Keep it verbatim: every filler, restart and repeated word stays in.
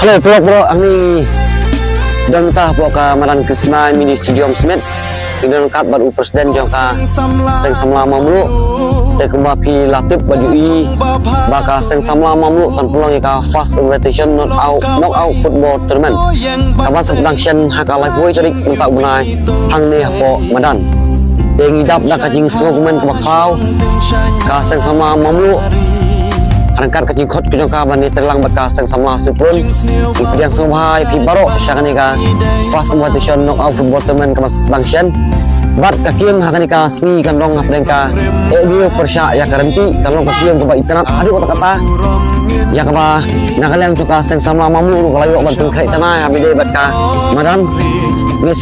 Hello, paralok, paralok, hangne ngi don mynta hapoh ka madan Krisna Mini Stadium Smit. Ngi don ryngkat bad u president jong ka Seng Samla Mamluh. Te kumba phi la tip bad ïohi ba ka Seng Samla Mamluh kan pynlong ïa ka first invitation knockout, knockout football tournament, kaban sa sdang shen ha ka laiphew tarik mynta u bnai hangne hapoh madan. Te ngi dap da ka jingsngewkmen kaba khraw, ka Seng Samla Mamluh ryngkat ka jingkhot ka jong ka ban ïatrei lang bad ka Seng Samla Sngewthuh. Ngi pdiang sngewbha ïa phi baroh sha kane ka first invitation knockout football tournament kaba sdang shen. Bad ka kiem ha kane ka sngi kan long hapdeng ka eh, pyrshah ïa ka rynti, kan long ka kiem kaba itynnad haduh katta katta, ïa kaba na ka liang jong ka Seng Samla Mamluh ruh ka la ïoh ban pynkhreh janai ha ba ïadei bad ka madan. Ngi